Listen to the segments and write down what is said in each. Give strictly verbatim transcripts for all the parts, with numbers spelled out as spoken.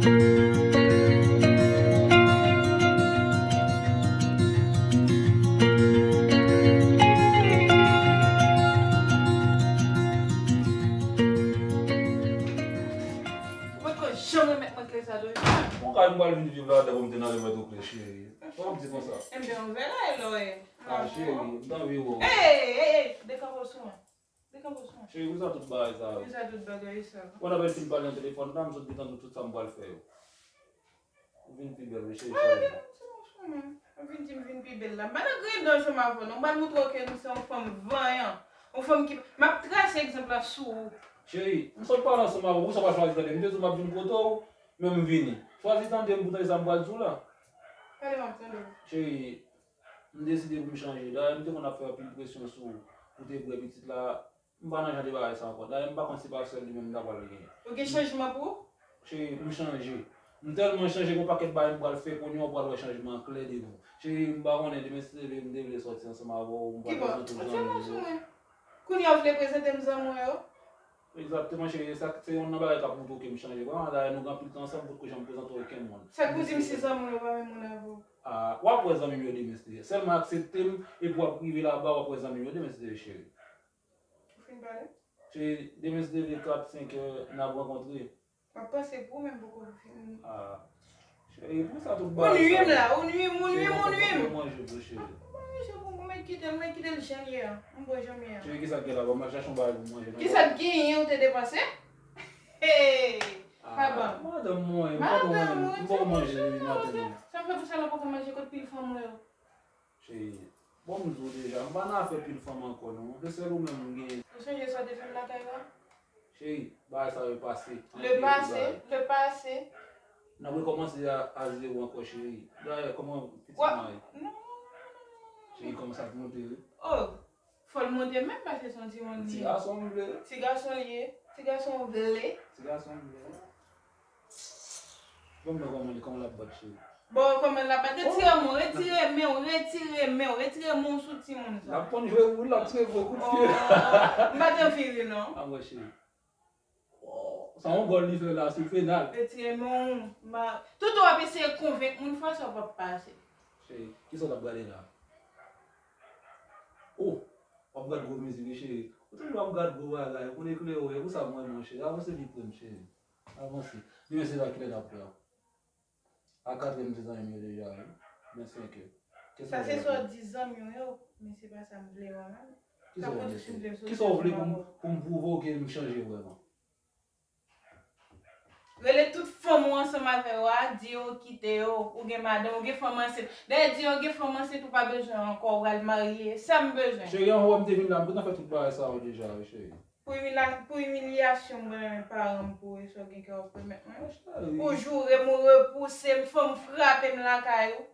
Ou potko janm remèt mwen kle sa, Doy. Bon, kay m pral vin viv ladan pou m te nan remèt ou kle, cheri. Sa w ap di konsa? Enben, ouvè la, e lò e. Ah, cheri, m t anvi wè w. Ey, ey, ey, dekanpe w sou mwen. Dekanpe w sou mwen. Cheri, poukisa tout bagay sa yo? Poukisa tout bagay sa? Pandan m fin pale nan telefòn la, m sot gentan di w tout sa m pral fè yo. Ou vin pi bèl, wi, cheri. Ah, depi m sou mwen, ou vin di m vin pi bèl la. M pa nan griyen dan ansanm avè w, non. M pral moutre w ke m se yon fanm vanyan. Yon fanm ki, m ap trase egzanp la sou ou. Cheri, m sot pale ansanm avè w, poukisa w pa chwazi tande m? M te di w m ap vin kote w, men m vini. Chwazi tande m pou w tande sa m pral di w la. Pale, m ap tande w. Cheri, m deside pou m chanje. Dayè, m te konn ap fè anpil presyon sou ou pou te gwè pitit la. M pa nan jan de bagay sa ankò. Dayè, m pa konn si pa sèl li menm m ta pral genyen. Ou gen chanjman pou ou? Cheri, m chanje. M tèlman chanje, gen yon pakèt bagay m pral fè kounye a, ou pral wè chanjman an klè devan w. Cheri, m pa konnen, demen si Dye vle, m te vle sòti ansanm avè w, m pral prezante w zanmi m yo. Kibò? Sòti ansanm avè mwen. Kounye a, w vle prezante m zanmi w yo? Egzakteman, cheri, e sa, se youn nan bagay k ap montre w ke m chanje vrèman. Dayè, nou gen anpil tan ansanm, m potko janm prezante w okenn moun. Sa k pou di m si zanmi w yo pa menm moun avè w? Ah, w ap wè zanmi m yo demen si Dye vle. Sèlman aksepte m, epi w ap rive laba, w ap wè zanmi m yo demen si Dye vle, cheri. Ou fin pale? Cheri, demen si Dye vle, kat, senk è, n ap rankontre. M ap panse pou ou, men m poko fin. Ah. Cheri, poukisa tout bagay sa? Ou nwi m la, ou nwi m, ou nwi m, ou nwi m. Cheri, mwen manje pou cheri. Mwen manje pou mwen, mwen kite l, mwen kite l jan l ye a. M bon jan m ye a. Cheri, kisa k gen la? Ban m al chache yon bagay pou m manje, non? Kisa k genyen ou te depanse? Hey! Ah, pa ban m. Madanm mwen, m poko manje, m poko manje depi maten non. Sa m fè pou sa lè w poko manje, kot pil fanm ou yo? Cheri, bon, m di w deja, m pa nan afè pil fanm ankò non. Se sèl ou menm m genyen. Ou sonje sa w te fè m lakay ou a? Cheri, bagay sa yo pase. Le passé, le passé. N ap rekòmanse a, a zewo ankò, cheri. Dayè, kòman pitit mwen ye? Non, non, non, non, non. Cheri, kòman sa ap monte, wi? Oh, fò l monte menm paske se yon timoun li ye. Ti gason m vle. Ti gason li ye. Ti gason w vle. Ti gason m vle. Ban m wè kòman li, kòman l ap bat, cheri. Bon, kòman l ap bat? Retire men w, retire men w, retire men w, retire men w sou timoun sa. L ap konn jwe woul, l ap tire gwo kout pye. Oh, m pa t anvi ri non. Anmwey, cheri. Oh, sa yon gòl li fè la sou penal. Retire men w. Tout w ap eseye konvenk moun, fwa sa w p ap pase. Cheri, kisa w t ap gade la? Oh, w ap gade gwo mizik wi, cheri. Ou toujou ap gade gwo bagay, ou konn eklere w, e pou sa m renmen w, cheri. Avanse pi pre m, cheri. Avanse. Demen se la kilè n ap wè a? A katrè m se zanmi m yo deja, wi. Men senk è. Sa se sa w di zanmi w yo, men se pa sa m vle wè a. Kisa w vle, cheri? Kisa w vle pou m, pou m pwouve w ke m chanje vrèman? Rele tout fanm ou ansanm avè w a, di yo kite yo, ou gen madanm, ou gen fanm ansent. Dayè, di yo gen fanm ansent, ou pa bezwen ankò, ou pral marye. Sa m bezwen. Cheri, anvan w wè m te vin la, m gentan fè tout bagay sa yo deja, wi, cheri. Pou imila-, pou imilyasyon m renmen paran m pou e sa w gen kè w ap remèt mwen. Ou joure m, ou repouse m, fò m frape m lakay ou.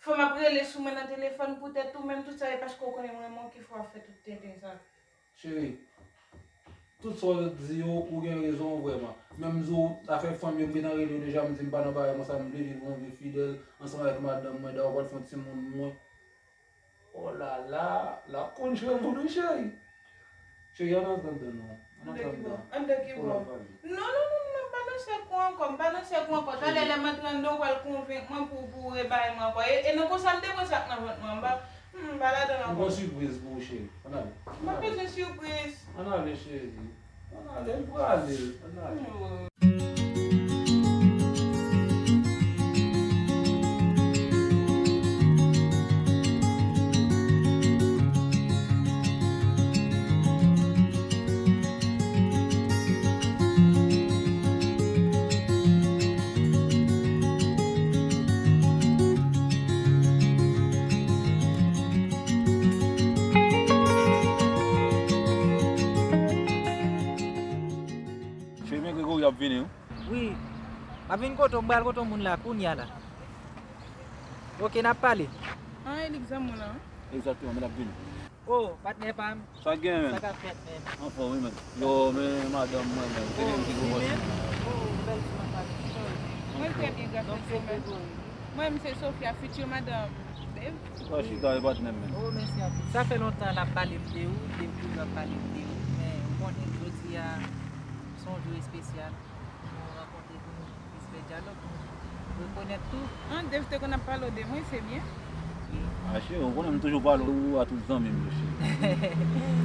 Fò m ap rele sou mwen nan telefòn poutèt ou menm, tout sa e paske w konnen m renmen w ki fè w ap fè tout tenten sa. Cheri, tout sa w di yo, ou gen rezon vrèman. Menm jan afè fanm yo, m gentan rele yo deja, m di m pa nan bagay konsa, m vle viv yon vi fidèl ansanm avèk madanm mwen, dayè w pral fè yon timoun mwen. Oh la la, l ap konn jwe moun wi cheri. Cheri, ann antre anndan non. Ann antre anndan. Anndan ki bò? Anndan ki bò? Non, non, non, non, m pa nan sèk ou ankò, m pa nan sèk ou ankò. Talè lè m antre anndan, ou pral konvenk mwen pou, pou ou rebay mwen ankò. E, e nan konsa m te pran sa k nan vant mwen, m pa, hmm, m pa ladan l ankò. M gon sipriz pou ou, cheri. Ann ale. M pa bezwen sipriz. Ann ale, cheri. Ann ale, m prale. Ann ale. Cheri, men Gregory ap vini wi. Wi. M ap vin kote w, m pral kote yon moun la kounya la. Oke, n ap pale. An, e li k zanmi w lan? Egzakteman, men l ap vini. O, patnè pa m. Sa k gen, menm? Sa k ap fèt, menm? Anfòm, wi, menm. Yo, men madanm mwen, menm. Ou te gen ti gwo vòs. O, bèl ti manman. Mwen trè byen, gras a Dye, menm. Mwen, m se Sofia, futur madanm Dave. Pa chita, e patnè m, menm. O, mèsi anpil. Sa fè lontan l ap pale m de ou, l ap pale m de ou, men ou konnen, jodi a, se yon jou espesyal. Nou rankontre pou nou vizite Dyalòg, rekonèt tou. An, Dave te konn ap pale w de mwen, se byen. A, cheri, ou konnen m toujou pale w a tout zanmi m yo, cheri.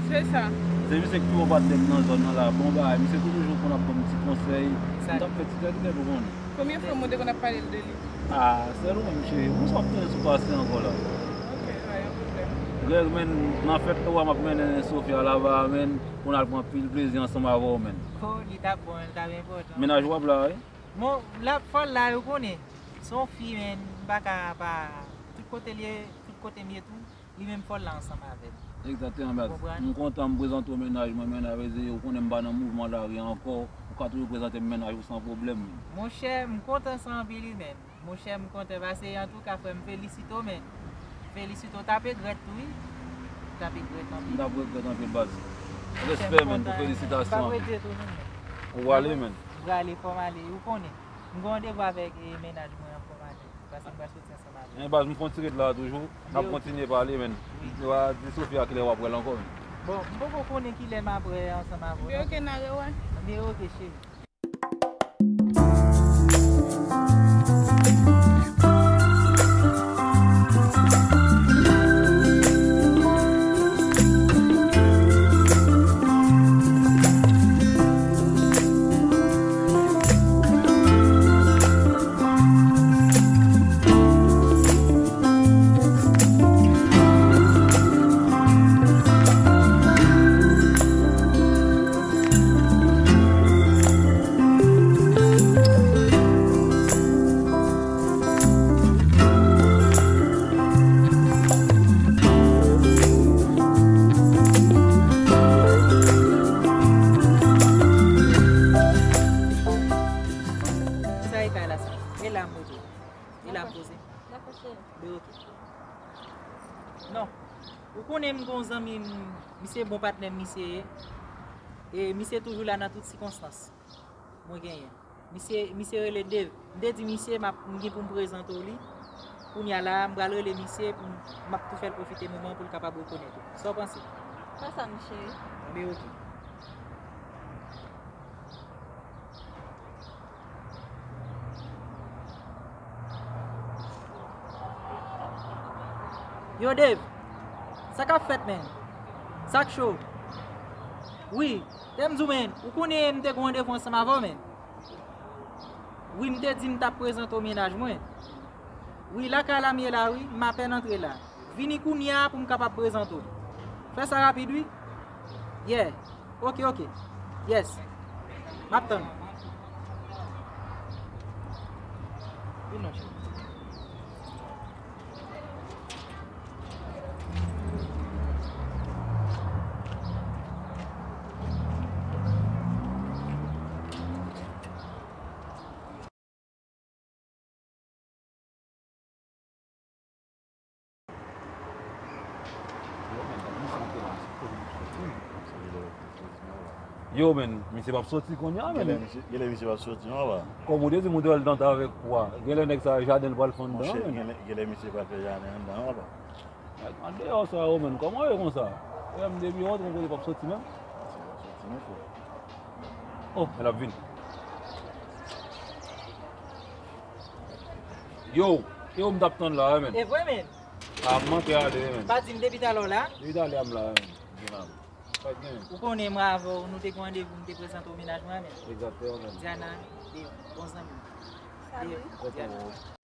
Se sa. Se misye ki pi bon patnè m nan zòn nan la. Bon bagay, misye toujou konn ap ban m ti konsèy. M t ap fè ti tèt tèt, ou konnen. Konbyen fwa ou te konn ap pale l de li? A, sèl ou menm, cheri. Ou sa ap tounen sou pase ankò la. Ok, pa gen pwoblèm. Greg, menn, nan fèt ou a m ap mennen Sofia laba, menn, pou n al pran pil plezi ansanm avè w, menn. Oh, li t ap bon, li t ap enpòtan. Mennaj w ap la, wi. Bon, l ap fò l la, ou konnen. Se yon fi, menn, m pa ka pa. Tout kote l ye, tout kote m ye tou, li menm fò l la ansanm avè m. Egzakteman, baz. Ou konprann? M kontan m prezante w mennaj mwen, menn, avèdi, ou konnen m pa nan mouvman lari ankò, ou ka toujou prezante m mennaj ou san pwoblèm, menn. Monchè, m kontan sa anpil, wi, menn. Monchè, m kontan pase. Antouka, frè m, felisite w, menn. Felisite w. W t ap regrèt tou, wi. W t ap regrèt anpil. M t ap regrèt anpil, baz. Monchè, m kontan. Respè, menn, pou felisitasyon an. M p ap regrèt tou, non, menn. Ou prale, menn? M prale, fò m ale. Ou konnen. M gen randevou avèk, e, mennaj mwen an, fò m ale. Paske m pral soti ansanm avè l. Men, baz, m fè yon ti ret la toujou. N ap kontinye pale, menn. Wi. Ou a di Sofia kilè w ap wè l ankò, menn. Bon, m poko konnen kilè m ap wè ansanm avè w, non. Oke, n a rewè. Anben, oke, cheri. Sa e kay la, sa. E la m rete. E la m poze. Dakò, cheri. Be, oke. Non. Ou konnen m gon zanmi m, misye bon patnè m, misye ye. E misye toujou la nan tout sikonstans mwen genyen. Misye, misye rele Dave. M te di misye m ap, m gen pou m prezante w li. Kounye a la, m pral rele misye pou m, m ap tou fè l pwofite moman pou l kapab rekonèt ou. Sa w panse? Fè sa, m cheri. Anben, oke. Yo, Dave, sa k ap fèt, menn? Sa k cho? Wi, tè m di w, menn, ou konnen m te gen randevou ansanm avè w, menn. Wi, m te di m t ap prezante w mennaj mwen. Wi, lakay la m ye la, wi, m apèn antre la. Vini kounye a pou m kapab prezante w. Fè sa rapid, wi. Yeah. Oke, oke. Yes. M ap tann. Vin non, cheri. Yo, menn, misye p ap soti kounye a, menn. Genlè misye, genlè misye p ap soti, non, papa? Kòm ou te di m ou te wè l nan ta avèk ou a, genlè nèg sa a jaden l pral fè anndan, menn. Monchè, genlè, genlè misye pral fè jaden anndan, papa. Nèg andeyò sa yo, menn, kòman yo konsa? E m depi yo rantre yon kote p ap soti menm? Misye p ap soti non, frè. Oh, men l ap vin. Yo, e ou m t ap tann la, wi, menn. E vre, menn? A, m manke ale, wi, menn. Pa di m depi talè w la? Depi talè a m la, wi, menn. Gen la, menn. Pa t gen. Ou konnen mwen avè w, nou te gen randevou, m te prezante w mennaj mwen, menn. Egzakteman, menn. Diana, e bon zanmi m. Salut. E Diana.